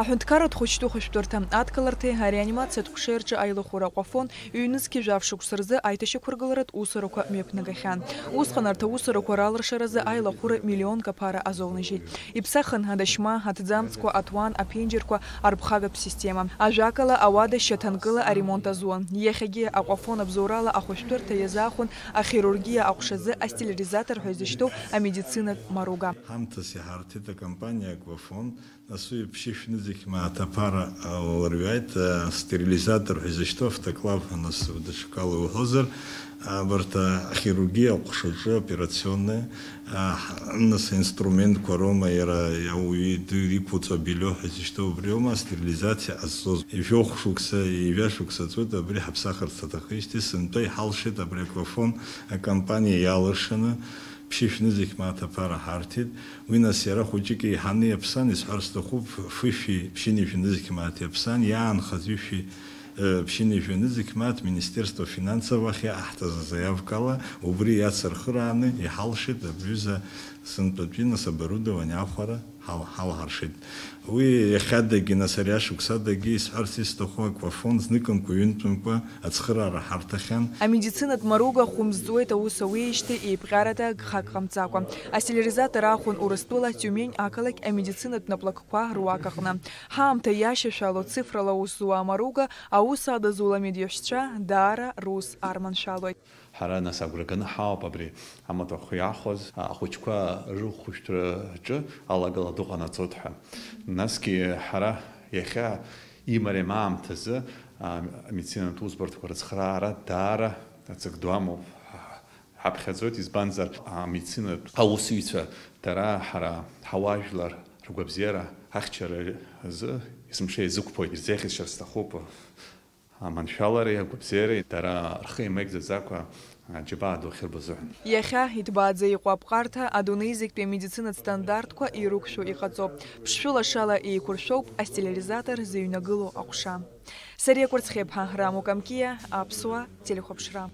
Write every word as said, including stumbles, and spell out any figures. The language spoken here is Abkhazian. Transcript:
Аҳәынҭқарратә хәыҷтәы хәышәтәырҭа адкыларҭеи ареанимациатә ҟәшеи рҿы аилахәыра Аквафон ҩнызқьи жәаф шықәса рзы аиҭашьақәыргыларатә усурақәа мҩаԥнагахьан. Усҟан арҭ аусурақәа ралыршаразы аилахәыра миллионк аԥара азоунажьит. Иԥсахын адашьма, аҭӡамцқәа, аҭуан, аԥенџьырқәа, арԥхагатә система. Ажәакала, ауада шьаҭанкыла аремонт азуан. Иахьагьы Аквафон абзоурала ахәышәтәырҭа иазаахәон ахирургиа аҟәшазы астерилизатор ҳәа изышьҭоу амедицинатә маруга. Ҳамҭас иҳарҭеит акомпаниа Аквафон. Нас уи ԥшьышә нызқь мааҭ аԥара лырҩаит, а, стерилизатор ҳәа изышьҭоу автоклав, нас даҽакала уҳәозар, а, абарҭ, а, ахирургиа аҟәшаҿы, операционная, а, ҳ-, нас аинструментқәа роума, иара ауаҩы иду-, иқәуҵо абельо ҳәа изышьҭоу убриоума астерилизациа ҟазҵоз. Ижәохә шықәса, ижәа шықәса ҵуеит, абри ҳаԥсахырц аҭахижьҭеи, сынтәа иҳалшеит абри Аквафон акомпаниа иалыршаны, ԥшьышә нызқь мааҭ аԥара ҳарҭеит. Уи нас иара хәыҷык еиҳаны иаԥсан, исҳәар сҭахуп, фышәи ԥшьынҩажәи нызқь мааҭ иаԥсан, иаанхаз ҩышәи, э, ԥшьынҩажәи нызқь мааҭ Министерство финансов ахь иаҳҭаз азаиавкала, убри иацырхырааны иҳалшеит абҩыза сынтәатәи нас оборудование ахәара ҳал-, ҳалҳаршеит. Уи иахьадагьы, нас ари ашықәсадагьы исҳәарц исҭаху Аквафон зныкымкәа-ҩынтәымкәа ацхыраара ҳарҭахьан. Амедицинатә маруга хәымзҵуеит аус ауеижьҭеи еиԥҟьарада гхак ҟамҵакәа. Астерилизатор аахәон Урыстәыла Тиумень ақалақь амедицинатә наплакқәа руак аҟны. Ҳаамҭа иашьашәало цифрала аус зуа амаруга аус адызулам идҩашьцәа даара рус арманшәалоит. Ҳара нас агәра ганы ҳауп абри амаҭәахә иаахәаз, ахәыҷқәа рыхәышәтәраҿы алагала дыҟанаҵоит ҳәа. Насгьы ҳара иахьа имариам аамҭазы, а, амедицинатә усбарҭақәа рыцхраара даара ҵак ду амоуп ҳаԥхьаӡоит, избанзар, амедицинатә аусзуҩцәа дара ҳара ҳауаажәлар ргәабзиара ахьчара азы есымша иазықәԥоит, ирзеиӷьасшьар сҭахуп. Аманшәалареи агәабзиареи дара рхы еимеигӡаӡакәа аџьабаа ду ахьырбо азыҳәан. Иахьа иҭбааӡа иҟоу аԥҟарҭа адунеи зегьтәи амедицинатә стандартқәа ирықәшәо иҟаҵоуп. Ԥшшәы лашала еиқәыршәоуп астерилизатор зыҩнагылоу аҟәша. Сариа Кәарцхьеиԥҳа, Рамо Камкиа, Аԥсуа телехәаԥшра.